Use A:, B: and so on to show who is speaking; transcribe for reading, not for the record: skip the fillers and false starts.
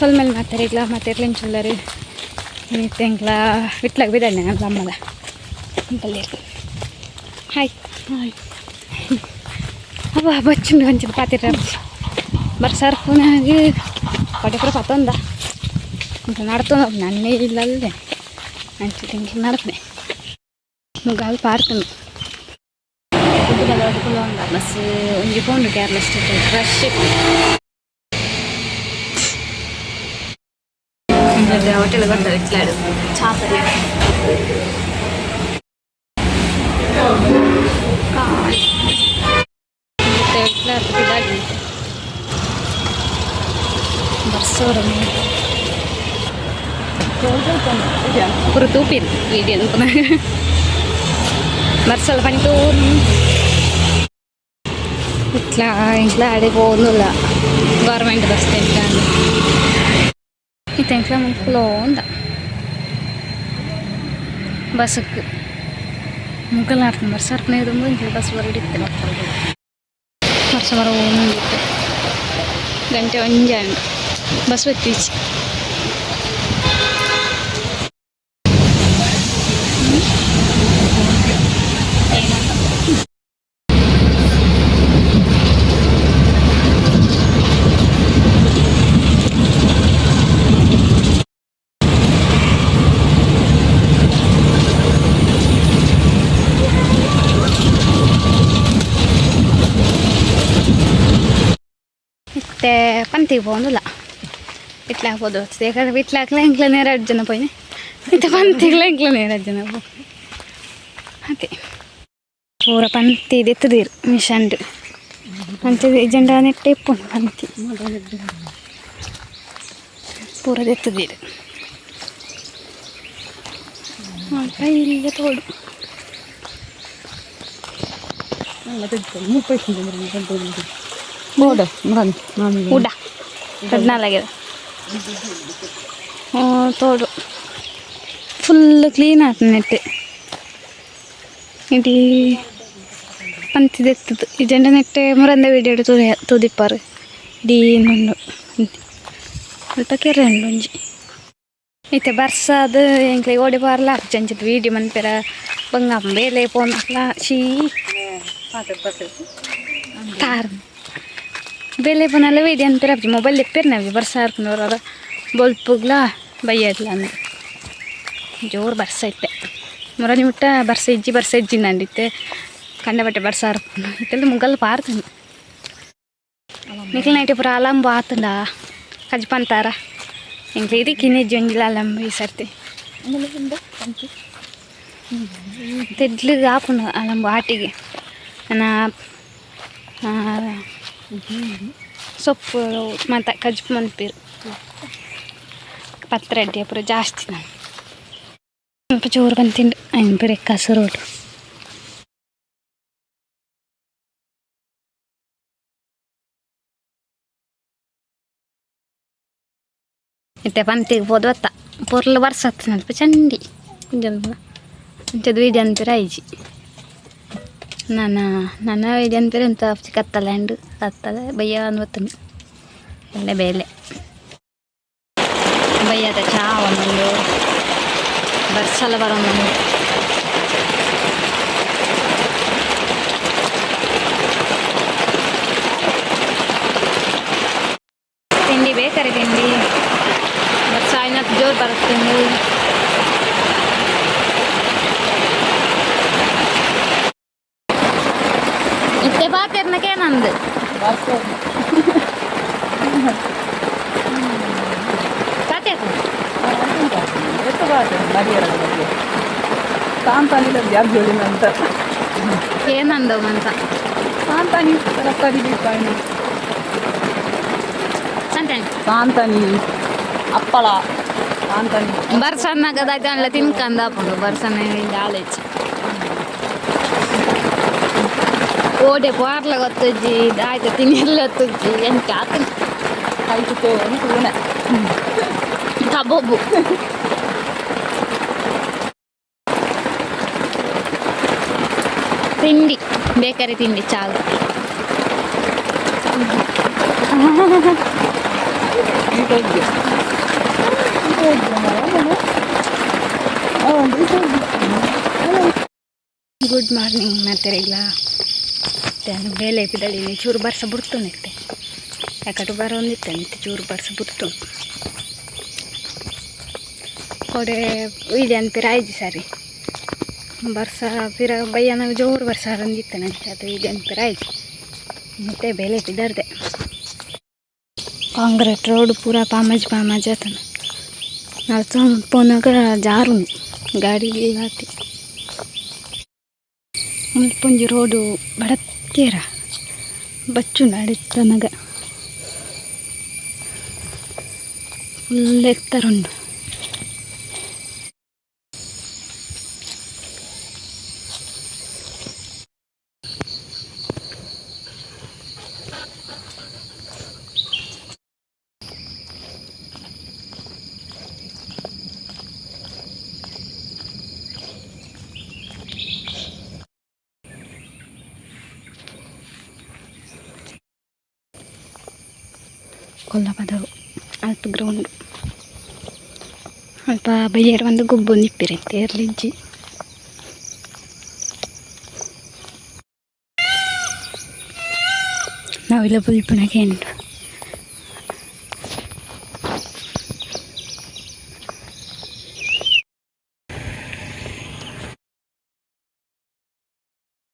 A: ಸೊಲ್ಮೆಲ್ ಮಾತೆರೆಗ್ಲ ಮಾತೆರ್ಲ ಎಂಚುಲ್ಲರು ಇತ್ತೆ ವಿಟ್ಲಾಗ ಬಿದಣ್ಣೆ ಅಮ್ಮಲ ಬಲ್ಲೇರು. Hi hi. ಅಬ್ಬ ಬಚ್ಚುಂಡು ಅಂಚಿನ ಪಾತಿರ ಬರ್ಸಾರ್ಪುನಾಗ ಕೊಡೆ ಪೂರ ಪತ್ತೊಂದ ನಡ್ತೊಂದು ನನ್ನೇ ಇಲ್ಲಲ್ಲೇ ಅಂಚ ತಿಂಗ್ಳು ನಡಪನೆ ಮುಗಾಲ್ ಪಾರ್ತನು ಬಸ್ ಒಂಜಿ ಪೋಂಡು ಕೇರಳ ಸ್ಟೇಟ್ ರಶ್ ಹೋಟೆಲ್ ಬರ್ತಾರೆ ಇಟ್ಲಾಡು ಚಾಪರಿ ಇಟ್ಲಾಡು ಬರ್ಸೋರ ಪೂರ ತೂಪಿರು ವೀಡಿಯೋ ಬರ್ಸಲ್ಲ ಪನಿ ತೋರು. ಇಟ್ಲ ಇಂಟ್ಲ ಅಡೆ ಪೋನುಲ್ಲ ಗೌರ್ಮೆಂಟ್ ಬಸ್ ಇಟ್ಲ ಇತ್ತೆ ಎಂಕ್ಲ ಮುಕ್ಕುಲೋಂದ ಬಸ್ಸಕ್ಕೆ ಮುಕ್ಕಲ್ ಆಡ್ತೀನಿ. ಬರ್ಸ ಅರ್ಪಣೆ ದುಂಬು ಇಂಕ್ಲ ಬಸ್ ಬರಡಿತ್ತೆ. ವರ್ಷ ಬರ ಒಂದಿತ್ತು ಗಂಟೆ ಒಂಜಿ ಬಸ್ ಬತ್ತೀಚಿ. ಇತ್ತೆ ಪಂತಿಗೆ ಪೋಂದುಲ್ಲ. ಇಟ್ಲ ಹಾಕ್ಬೋದು ಯಾಕಂದ್ರೆ ಇಟ್ಲ ಹಾಕ್ಲೆ ಎಂಕ್ಲ ನೇರ ಎರಡು ಜನ ಪೋಯಿನಿ. ಇತ್ತೆ ಪಂತಿಗ್ಲ ಎಂಕ್ಲ ನೇರ ಜನ ಪೋ ಅದೇ ಪೂರ ಪಂತಿ ದೆತ್ತದೀರು ಮಿಷನ್ಡ್ ಅಂಚ ಜೆಂಡ ನೆಟ್ಟೆ ಇಪ್ಪುಂಡು. ಪಂತಿ ಪೂರ ದೆತ್ತದೀರು. ಇಲ್ಲ ತೋಡು. ಊಟ ಹದಿನಾಲಾಗ್ಯದ. ತೋಡು ಫುಲ್ ಕ್ಲೀನ್ ಆತು ನೆಟ್. ಇಡೀ ಪಂತಿ ದೆತ್ತದು ಈ ಜಂಡ ನೆಟ್ಟೆ ಮುರಂದ ವಿಡಿಯೋ ತೂದೆ ತೂದಿಪ್ಪಾರು. ಇಡೀ ಉಂಡು ಅಲ್ಪ ಕೆರೆ ಉಂಡು ಒಂಜಿ. ಇತ್ತೆ ಬರ್ಸಾದ್ ಎಂಕ್ಲೆ ಓಡಿ ಬಾರ್ಲ ಅಂಚದ ವೀಡಿಯೋ ಮನ್ಪೆರ ಬಂಗ ಬೇಲೆ ಪೋನಕ್ಲ ಶೀ ತಾರ್ ಬೇಲೆ ಪೋನಲ್ಲ ವೀಡಿಯೋ ಅನ್ಪೆರ ಮೊಬೈಲ್ ದೆಪ್ಪೆರ್ ನವಿ. ಬರ್ಸ ಹಾರ್ಕೊಂಡು ಬೊಲ್ಪುಗ್ಲ ಬಯ್ಯಡ್ಲ ಅಂದ್ ಜೋರು ಬರ್ಸ ಇತ್ತೆ. ಮುರನಿ ಮುಟ್ಟ ಬರ್ಸ ಇಜ್ಜಿ, ಬರ್ಸ ಇಜ್ಜಿ ನಂಡಿತ್ತೆ. ಕಂಡಪಟ್ಟೆ ಬರ್ಸ ಹಾರ್ಕೊಂಡು ಇತ್ತೆಲ್ಲ ಮುಗಲ್ ಪಾರ್ತುಂಡು. ನಿಕ್ಲ್ ನೈಟ್ ಪೂರ ಅಲಂಬು ಆತುಂಡ ಕಜ್ಜಿ ಪಂತಾರ. ಎಂಕ್ಲೆ ಇದಕ್ಕೆ ಇನ್ನೆಜ್ಜಿ ಒಂಜಿಲ ಅಲಂಬು ಈ ಸರ್ತಿ ತೆಡ್ಲಿಗೆ ಆಪುಂಡು ಅಲಂಬು ಆಟಿಗೆ. ನನ್ನ ಸೊಪ್ಪು ಮಾತ ಕಜ್ಜಿ ಮನ್ಪೇರು ಪತ್ರಡ್ಡೆ ಪೂರ ಜಾಸ್ತಿ. ನಾನು ಸ್ವಲ್ಪ ಜೋರು ಬಂತಿಂಡು ಐನ್ ಪೂರ ಕಾಸರೋಡು. ಇತ್ತೆ ಪಂತಿಗೆ ಪೋದು ಬತ್ತ. ಪೊರ್ಲು ಬರ್ಸತ್ ಸ್ವಲ್ಪ ಚಂಡಿ ಕುಂಜಲ್ ಅಂಚದ ವೀಡಿಯೋ ಅಂತೀರ ಐಜಿ. ನನ್ನ ನನ್ನ ವೀಡಿಯೋ ಅಂತೀರ ಎಂತ ಕತ್ತಲೆ ಅಂಡು ಕತ್ತಲೆ ಬಯ್ಯ ಅನ್ವತ್ತನು ಎಲ್ಲ ಬೇಲೆ ಬಯ್ಯದ ಚಾ ಒಂದೊಂದು ಬರ್ಸಲ ಬರೋಂದು. ತಿಂಡಿ ಬೇಕಾರೆ ತಿಂಡಿ ಬರ್ಸ ಇನ್ನತ್ತು ಜೋರು ಬರುತ್ತೆ. ಇತ್ತೆ ಪಾತೆರ್ನಕ್ಕೆ ನಂದು
B: ಕಾಂತಾನಿ ಅಂತ.
A: ಏನಂದವು ಅಂತ?
B: ಕಾಂತಾನಿ ತರಕಾರಿ ಬೇಕಾಯ್ನು.
A: ಸಂತಾನಿ.
B: ಕಾಂತಾನಿ ಹಪ್ಪಳ ಕಾಂತಾನಿ.
A: ಬರ್ಸನ್ನಾಗದಾಯ್ತು ತಿನ್ಕಂದ ಹಾಪುಂಡು ಬರ್ಸನ್ನ ಆಲೇಜ್ ಓಡೆ ಪಾರ್ಲ ಗೊತ್ತುಜ್ಜಿ ಆಯ್ತು ತಿನ್ನೆಲ್ಲ ಗೊತ್ತುಜ್ಜಿ ಎಂತ ಆತು.
B: ಕೈತು ತೂನೆ.
A: ಕಬೊಬ್ಬು ತಿಂಡಿ ಬೇಕರಿ ತಿಂಡಿ ಚಾಲು. ಗುಡ್ ಮಾರ್ನಿಂಗ್ ಮಾತೆರೆಗ್ಲ. ನಾನು ಬೇಲೆ ಪಿದಳಿನಿ. ಚೂರು ಬರ್ಸ ಬುಡ್ತುಂಡಿತ್ತೆ, ಯಾಕಟ್ಟು ಬರೋಂದಿತ್ತೆ ನಿತ್ತೆ. ಚೂರು ಬರ್ಸ ಬುಡ್ತು. ಕೊಡೆ ಇದೆ ಅನ್ಪಿರ ಆಯ್ಜಿ ಸರಿ. ಬರ್ಸ ಪಿರ ಬಯ್ಯನ ಜೋರು ಬರ್ಸ ಬರಂದಿತ್ತೆ ನಂಚ. ಅದು ಇದೆ ಅನ್ಪಿರ ಆಯ್ಜಿ. ಮತ್ತೆ ಬೇಲೆ ಪಿದರ್ದೆ. ಕಾಂಕ್ರೀಟ್ ರೋಡ್ ಪೂರ ಪಾಮಜ್ ಪಾಮಜ್ ಆತನ. ನಡ್ತೊಂದು ಪೋನಾಗ ಜಾರುಂಡು ಗಾಡಿ ಆತಿ. ಮುಲ್ಪೊಂಜಿ ರೋಡು ಬಡತ್ತೇರ ಬಚ್ಚುಂಡು. ಅಡಿತ್ತನಗ ಫುಲ್ ಎತ್ತರುಂಡು. ಕೊಲ್ಲಪದವು ಅಲ್ಪ ಗ್ರೌಂಡ್. ಅಲ್ಪ ಬಯ್ಯರ್ ಒಂದು ಗೊಬ್ಬೊಂದಿಪ್ಪೆರ್ ಏರ್ಲಿಜ್ಜಿ. ನಾವಿಲ್ಲ ಬುಲ್ಪುನ ಕೇಂಡು.